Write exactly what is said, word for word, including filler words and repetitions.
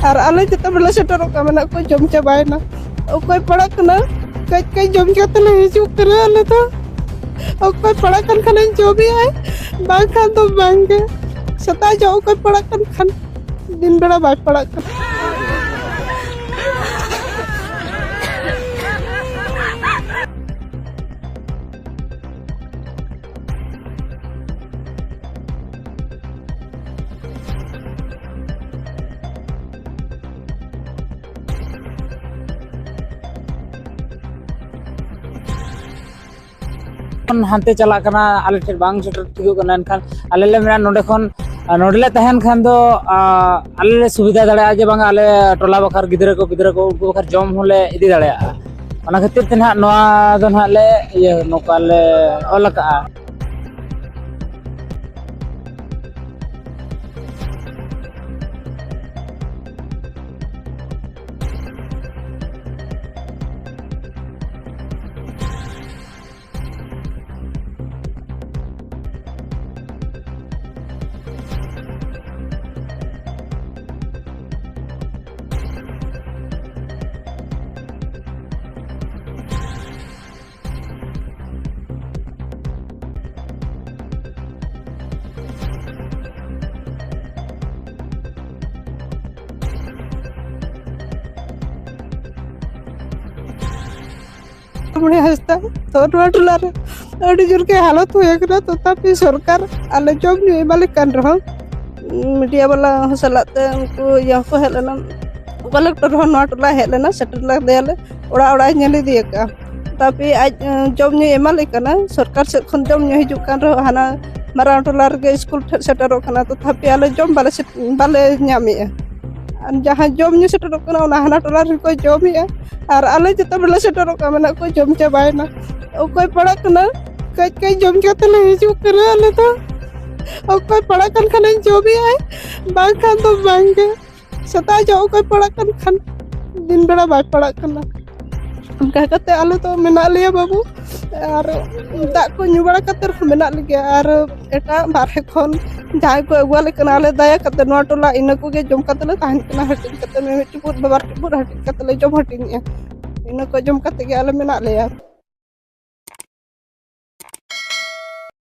ᱟᱨ ᱟᱞᱮ ᱡᱚᱛᱚ ᱵᱮᱞᱮ ᱥᱮᱴᱮᱨᱚᱜ ᱠᱟᱱᱟ, ᱢᱮᱱᱟᱜ ᱠᱚ ᱡᱚᱢ ᱪᱟᱵᱟᱭᱮᱱᱟ᱾ ᱚᱠᱚᱭ ᱯᱟᱲᱟᱜ ᱠᱟᱱᱟ, ᱠᱟᱹᱡ ᱠᱟᱹᱡ ᱡᱚᱢ ᱠᱟᱛᱮ ᱞᱮ ᱦᱤᱡᱩᱜ ᱠᱟᱱᱟ ᱟᱞᱮ ᱫᱚ᱾ ᱚᱠᱚᱭ ᱯᱟᱲᱟᱜ ᱠᱟᱱ ᱠᱷᱟᱱᱮ ᱡᱚᱢᱮᱜᱼᱟᱭ, ᱵᱟᱝᱠᱷᱟᱱ ᱫᱚ ᱵᱟᱝᱜᱮ᱾ ᱥᱮᱛᱟᱜ ᱡᱚᱜ ᱚᱠᱚᱭ ᱯᱟᱲᱟᱜ ᱠᱟᱱ ᱠᱷᱟᱱ, ᱫᱤᱱ ᱵᱮᱲᱟ ᱵᱟᱭ ᱯᱟᱲᱟᱜ ᱠᱟᱱᱟ᱾ ᱦᱟᱱᱛᱮ ᱪᱟᱞᱟᱜ ᱠᱟᱱᱟ, ᱟᱞᱮ ᱴᱷᱮᱱ ᱵᱟᱝ ᱥᱮᱴᱮᱨ ᱴᱷᱤᱠᱚᱜ ᱠᱟᱱᱟ᱾ ᱮᱱᱠᱷᱟᱱ ᱟᱞᱮ ᱞᱮ ᱢᱮᱱᱟ, ᱱᱚᱰᱮ ᱠᱷᱚᱱ, ᱟᱨ ᱱᱚᱰᱮ ᱞᱮ ᱛᱟᱦᱮᱱ ᱠᱷᱟᱱ ᱫᱚ, ᱟᱨ ᱟᱞᱮ ᱞᱮ ᱥᱩᱵᱤᱫᱷᱟ ᱫᱟᱲᱮᱭᱟᱜᱼᱟ ᱡᱮ ᱵᱟᱝᱟ, ᱟᱞᱮ ᱴᱚᱞᱟ ᱵᱟᱠᱷᱟᱨ ᱜᱤᱫᱽᱨᱟᱹ ᱠᱚ, ᱯᱤᱫᱽᱨᱟᱹ ᱠᱚ, ᱩᱱᱠᱩ ᱵᱟᱠᱷᱟᱨ ᱡᱚᱢ ᱦᱚᱸᱞᱮ ᱤᱫᱤ ᱫᱟᱲᱮᱭᱟᱜᱼᱟ᱾ ᱚᱱᱟ ᱠᱷᱟᱹᱛᱤᱨ ᱛᱮ ᱱᱟᱦᱟᱜ ᱱᱚᱣᱟ ᱫᱚ ᱱᱟᱦᱟᱜ ᱞᱮ, ᱤᱭᱟᱹ, ᱱᱚᱝᱠᱟ ᱞᱮ ᱚᱞ ᱟᱠᱟᱜᱼᱟ᱾ ᱢᱚᱬᱮ ᱦᱟᱸᱥᱫᱟ ᱛᱚ, ᱱᱚᱣᱟ ᱴᱚᱞᱟ ᱨᱮ ᱟᱹᱰᱤ ᱡᱳᱨ ᱜᱮ ᱦᱟᱞᱚᱛ ᱦᱩᱭ ᱟᱠᱟᱱᱟ᱾ ᱛᱚᱛᱷᱟᱯᱤ ᱥᱚᱨᱠᱟᱨ ᱟᱞᱮ ᱡᱚᱢ ᱧᱩ ᱮᱢᱟᱞᱮ ᱠᱟᱱ ᱨᱮᱦᱚᱸ, ᱢᱤᱰᱤᱭᱟ ᱵᱟᱞᱟ ᱦᱚᱸ ᱥᱟᱞᱟᱜ ᱛᱮ ᱩᱱᱠᱩ ᱤᱭᱟᱹ ᱦᱚᱸᱠᱚ ᱦᱮᱡ ᱞᱮᱱᱟ, ᱠᱚᱞᱮᱠᱴᱚᱨ ᱦᱚᱸ ᱱᱚᱣᱟ ᱴᱚᱞᱟ ᱦᱮᱡ ᱞᱮᱱᱟ, ᱥᱮᱴᱮᱨ ᱞᱮᱫᱮᱭᱟᱞᱮ, ᱚᱲᱟᱜ ᱚᱲᱟᱜ ᱧᱮᱞ ᱤᱫᱤ ᱟᱠᱟᱫᱼᱟ᱾ ᱛᱟᱯᱮ ᱟᱡ ᱡᱚᱢ ᱧᱩᱭ ᱮᱢᱟᱞᱮ ᱠᱟᱱᱟ, ᱥᱚᱨᱠᱟᱨ ᱥᱮᱫ ᱠᱷᱚᱱ ᱡᱚᱢ ᱧᱩ ᱦᱤᱡᱩᱜ ᱠᱟᱱ ᱨᱮᱦᱚᱸ ᱦᱟᱱᱟ ᱢᱟᱨᱟᱝ ᱴᱚᱞᱟ ᱨᱮᱜᱮ ᱥᱠᱩᱞ ᱴᱷᱮᱱ ᱥᱮᱴᱮᱨᱚᱜ ᱠᱟᱱᱟ, ᱛᱚᱛᱷᱟᱯᱤ ᱟᱞᱮ ᱡᱚᱢ ᱵᱟᱞᱮ ᱥᱮᱴ-, ᱵᱟᱞᱮ ᱧᱟᱢᱮᱜᱼᱟ᱾ ᱟᱨ ᱡᱟᱦᱟᱸ ᱡᱚᱢ ᱧᱩ ᱥᱮᱴᱮᱨᱚᱜ ᱠᱟᱱᱟ, ᱚᱱᱟ ᱦᱟᱱᱟ ᱴᱚᱞᱟ ᱨᱮᱠᱚ ᱡᱚᱢᱮᱜᱼᱟ᱾ ᱟᱨ ᱟᱞᱮ ᱡᱚᱛᱚ ᱵᱮᱞᱮ ᱥᱮᱴᱮᱨᱚᱜ ᱠᱟᱱᱟ, ᱢᱮᱱᱟᱜ ᱠᱚ ᱡᱚᱢ ᱪᱟᱵᱟᱭᱮᱱᱟ᱾ ᱚᱠᱚᱭ ᱯᱟᱲᱟᱜ ᱠᱟᱱᱟ, ᱠᱟᱹᱡ ᱠᱟᱹᱡ ᱡᱚᱢ ᱠᱟᱛᱮ ᱞᱮ ᱦᱤᱡᱩᱜ ᱠᱟᱱᱟ ᱟᱞᱮ ᱫᱚ᱾ ᱚᱠᱚᱭ ᱯᱟᱲᱟᱜ ᱠᱟᱱ ᱠᱷᱟᱱᱮ ᱡᱚᱢᱮᱜᱼᱟᱭ, ᱵᱟᱝᱠᱷᱟᱱ ᱫᱚ ᱵᱟᱝᱜᱮ᱾ ᱥᱮᱛᱟᱜ ᱡᱚᱜ ᱚᱠᱚᱭ ᱯᱟᱲᱟᱜ ᱠᱟᱱ ᱠᱷᱟᱱ, ᱫᱤᱱ ᱵᱮᱲᱟ ᱵᱟᱭ ᱯᱟᱲᱟᱜ ᱠᱟᱱᱟ᱾ ᱚᱱᱠᱟ ᱠᱟᱛᱮ ᱟᱞᱮ ᱫᱚ ᱢᱮᱱᱟᱜ ᱞᱮᱭᱟ ᱵᱟᱹᱵᱩ, ᱟᱨ ᱫᱟᱜ ᱠᱚ ᱧᱩ ᱵᱟᱲᱟ ᱠᱟᱛᱮ ᱨᱮᱦᱚᱸ ᱢᱮᱱᱟᱜ ᱞᱮᱜᱮᱭᱟ᱾ ᱟᱨ ᱮᱴᱟᱜ ᱵᱟᱨᱦᱮ ᱠᱷᱚᱱ ᱡᱟᱦᱟᱸᱭ ᱠᱚ ᱟᱹᱜᱩᱣᱟᱞᱮ ᱠᱟᱱᱟ ᱟᱞᱮ, ᱫᱟᱭᱟ ᱠᱟᱛᱮ ᱱᱚᱣᱟ ᱴᱚᱞᱟ ᱤᱱᱟᱹ ᱠᱚᱜᱮ ᱡᱚᱢ ᱠᱟᱛᱮ ᱞᱮ ᱛᱟᱦᱮᱱ ᱠᱟᱱᱟ᱾ ᱦᱟᱹᱴᱤᱧ ᱠᱟᱛᱮ ᱢᱤᱢᱤᱫ ᱪᱩᱯᱩᱫ ᱵᱟᱵᱟᱨ ᱪᱩᱯᱩᱫ ᱦᱟᱹᱴᱤᱧ ᱠᱟᱛᱮ ᱞᱮ ᱡᱚᱢ ᱦᱟᱹᱴᱤᱧᱮᱜᱼᱟ᱾ ᱤᱱᱟᱹ ᱠᱚ ᱡᱚᱢ ᱠᱟᱛᱮ ᱜᱮ ᱟᱞᱮ ᱢᱮᱱᱟᱜ ᱞᱮᱭᱟ᱾